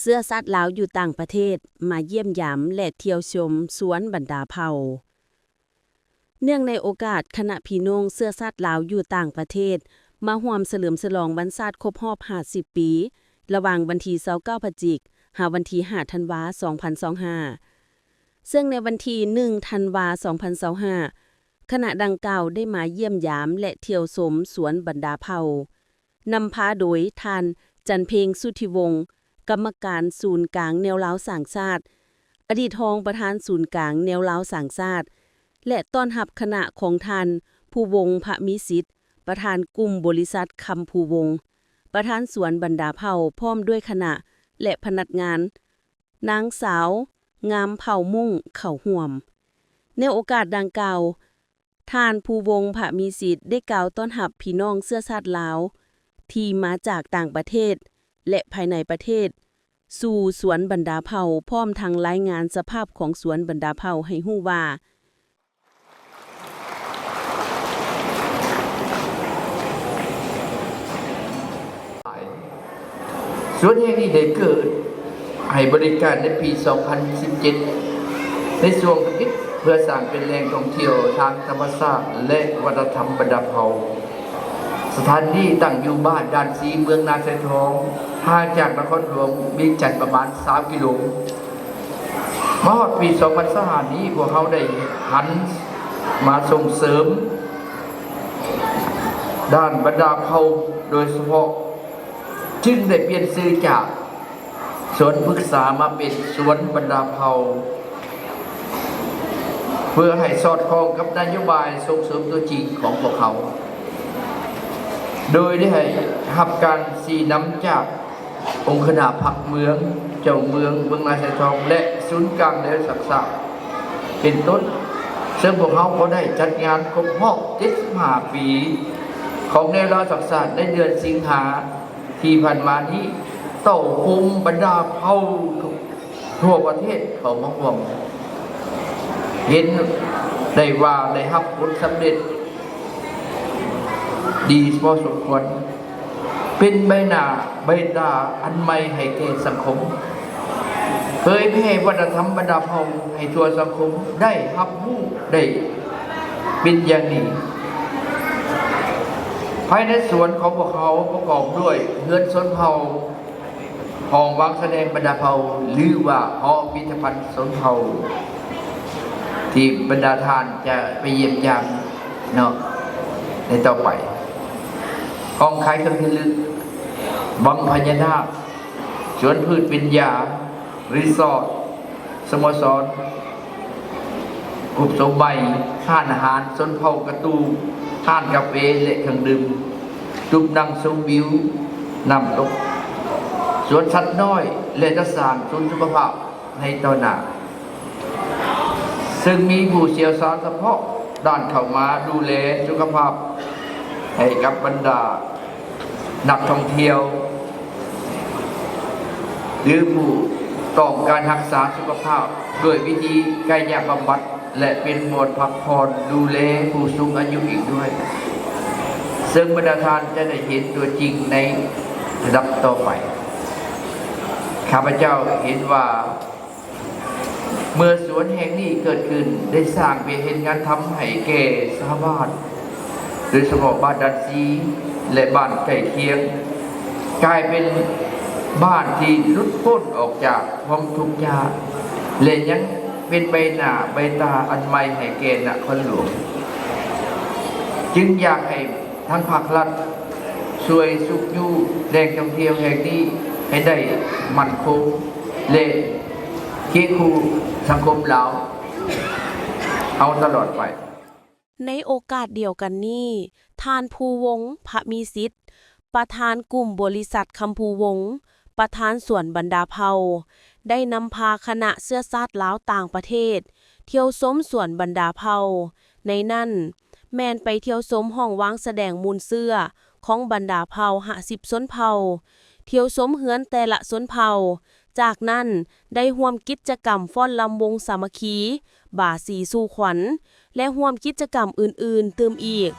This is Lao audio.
ເຊື້ອຊາດລາວຢູ່ຕ່າງປະເທດ ມາຢ້ຽມຢາມ ແລະ ທ່ຽວຊົມສວນບັນດາເຜົ່າ. ເນື່ອງໃນໂອກາດຄະນະພີ່ນ້ອງເຊື້ອຊາດລາວຢູ່ຕ່າງປະເທດ ມາຮ່ວມສະເຫຼີມສະຫຼອງວັນຊາດຄົບຮອບຫ້າສິບປີ ລະຫວ່າງວັນທີຊາວເກົ້າພະຈິກ ຫາວັນທີຫ້າທັນວາ ສອງພັນຊາວຫ້າ ເຊິ່ງໃນວັນທີໜຶ່ງທັນວາ ສອງພັນຊາວຫ້າ ຄະນະດັ່ງກ່າວໄດ້ມາຢ້ຽມຢາມ ແລະ ທ່ຽວຊົມສວນບັນດາເຜົ່າ. ນຳພາໂດຍທ່ານ ຈັນເພັງ ສຸທິວົງ ກຳມະການສູນກາງແນວລາວສ້າງຊາດ, ອະດີດຮອງປະທານສູນກາງແນວລາວສ້າງຊາດ ແລະ ຕ້ອນຮັບຄະນະຂອງທ່ານ ພູວົງ ພະມີສິດ ປະທານກຸ່ມບໍລິສັດຄຳພູວົງ ປະທານສວນບັນດາເຜົ່າ ພ້ອມດ້ວຍຄະນະ ແລະ ພະນັກງານ, ນາງສາວ ງາມເຜົ່າມຸ້ງ ເຂົ້າຮ່ວມ. ໃນໂອກາດດັ່ງກ່າວ, ທ່ານ ພູວົງ ພະມີສິດ ໄດ້ກ່າວຕ້ອນຮັບພີ່ນ້ອງເຊື້ອຊາດລາວ ທີ່ມາຈາກຕ່າງປະເທດ ແລະ ພາຍໃນປະເທດ ສູ່ສວນບັນດາເຜົ່າ, ພ້ອມທັງລາຍງານສະພາບຂອງສວນບັນດາເຜົ່າໃຫ້ຮູ້ວ່າ, ສວນແຫ່ງນີ້ໄດ້ເປີດໃຫ້ບໍລິການໃນປີສອງພັນສິບເຈັດ ໃນຊ່ວງທຳອິດ ເພື່ອສ້າງເປັນແຫຼ່ງທ່ອງທ່ຽວທາງທຳມະຊາດ ແລະ ວັດທະນະທຳບັນດາເຜົ່າ. ສະຖານທີ່ຕັ້ງຢູ່ບ້ານດ່ານຊີ ເມືອງນາຊາຍທອງ, ຫ່າງຈາກນະຄອນຫຼວງວຽງຈັນປະມານຊາວກິໂລ. ມາຮອດປີສອງພັນຊາວຫ້ານີ້ ພວກເຮົາໄດ້ຫັນມາສົ່ງເສີມດ້ານບັນດາເຜົ່າໂດຍສະເພາະ, ຈຶ່ງໄດ້ປ່ຽນຊື່ຈາກສວນປຶກສາມາເປັນສວນບັນດາເຜົ່າ ເພື່ອໃຫ້ສອດຄ່ອງກັບນະໂຍບາຍສົ່ງເສີມຕົວຈິງຂອງພວກເຮົາ, ໂດຍໄດ້ຮັບການຊີ້ນຳຈາກ ອົງຄະນະພັກເມືອງ, ເຈົ້າເມືອງເມືອງນາຊາຍທອງ ແລະ ສູນກາງແນວລາວສ້າງຊາດ ເປັນຕົ້ນ, ເຊິ່ງພວກເຮົາກໍໄດ້ຈັດງານຄົບຮອບເຈັດສິບຫ້າປີ ຂອງແນວລາວສ້າງຊາດ ໃນເດືອນສິງຫາທີ່ຜ່ານມານີ້, ເຕົ້າໂຮມບັນດາເຜົ່າ ທົ່ວປະເທດເຂົ້າມາຮ່ວມ, ເຫັນໄດ້ວ່າໄດ້ຮັບຜົນສຳເລັດດີພໍສົມຄວນ, ເປັນໃບໜ້າໃບຕາອັນໃໝ່ໃຫ້ແກ່ສັງຄົມ, ເຜີຍແຜ່ວັດທະນະທຳບັນດາເຜົ່າໃຫ້ທົ່ວສັງຄົມໄດ້ຮັບຮູ້ໄດ້ເປັນຢ່າງດີ. ພາຍໃນສວນຂອງພວກເຮົາປະກອບດ້ວຍເຮືອນຊົນເຜົ່າ, ຫ້ອງວາງສະແດງບັນດາເຜົ່າ ຫຼືວ່າຫໍພິພິທະພັນຊົນເຜົ່າ ທີ່ບັນດາທ່ານຈະໄປຢ້ຽມຢາມເນາະ ໃນຕໍ່ໄປ, ຫ້ອງຂາຍເຄື່ອງທີ່ລະລຶກ, ວັງພະຍານາກ, ສວນພືດເປັນຢາ, ຣີສອດ, ສະໂມສອນ, ຮູບສົມໃໝ່, ຮ້ານອາຫານຊົນເຜົ່າກະຕູ, ຮ້ານກາເຟ ແລະ ເຄື່ອງດື່ມ, ຈຸດນັ່ງຊົມວິວນ້ຳຕົກ, ສວນສັດນ້ອຍ ແລະ ຈັດສ້າງສູນສຸຂະພາບໃນຕໍ່ໜ້າ, ເຊິ່ງມີຜູ້ຊ່ຽວຊານສະເພາະດ້ານເຂົ້າມາດູແລສຸຂະພາບໃຫ້ກັບບັນດາ ນັກທ່ອງທ່ຽວ ຫຼື ຜູ້ຕ້ອງການຮັກສາສຸຂະພາບດ້ວຍວິທີກາຍະບຳບັດ ແລະ ເປັນບ່ອນພັກຜ່ອນດູແລຜູ້ສູງອາຍຸອີກດ້ວຍ, ເຊິ່ງບັນດາທ່ານຈະໄດ້ເຫັນຕົວຈິງໃນລະດັບຕໍ່ໄປ. ຂ້າພະເຈົ້າເຫັນວ່າ ເມື່ອສວນແຫ່ງນີ້ເກີດຂຶ້ນ ໄດ້ສ້າງວຽກເຮັດງານທຳໃຫ້ແກ່ຊາວບ້ານ, ໂດຍສະເພາະບ້ານດານຊີ ແລະ ບ້ານໃກ້ຄຽງ, ກາຍເປັນບ້ານທີ່ຫຼຸດພົ້ນອອກຈາກຄວາມທຸກຍາກ ແລະ ຍັງເປັນໃບໜ້າໃບຕາອັນໃໝ່ໃຫ້ແກ່ນະຄອນຫຼວງ. ຈຶ່ງຢາກໃຫ້ ທາງພາກລັດຊ່ວຍຊຸກຍູ້ແຫຼ່ງທ່ອງທ່ຽວແຫ່ງນີ້ໃຫ້ໄດ້ໝັ້ນຄົງ ແລະ ຄຽງຄູ່ສັງຄົມລາວເຮົາຕະຫຼອດໄປ. ໃນໂອກາດດຽວກັນນີ້, ທ່ານ ພູວົງ ພະມີສິດ ປະທານກຸ່ມບໍລິສັດຄຳພູວົງ ປະທານສວນບັນດາເຜົ່າ ໄດ້ນຳພາຄະນະເຊື້ອຊາດລາວຕ່າງປະເທດ ທ່ຽວຊົມສວນບັນດາເຜົ່າ, ໃນນັ້ນ ແມ່ນໄປທ່ຽວຊົມຫ້ອງວາງສະແດງມູນເຊື້ອຂອງບັນດາເຜົ່າຫ້າສິບຊົນເຜົ່າ, ທ່ຽວຊົມເຮືອນແຕ່ລະຊົນເຜົ່າ, ຈາກນັ້ນໄດ້ຮ່ວມກິດຈະກຳຟ້ອນລຳວົງສາມັກຄີ, ບາສີສູ່ຂວັນ ແລະ ຮ່ວມກິດຈະກຳອື່ນໆຕື່ມອີກ.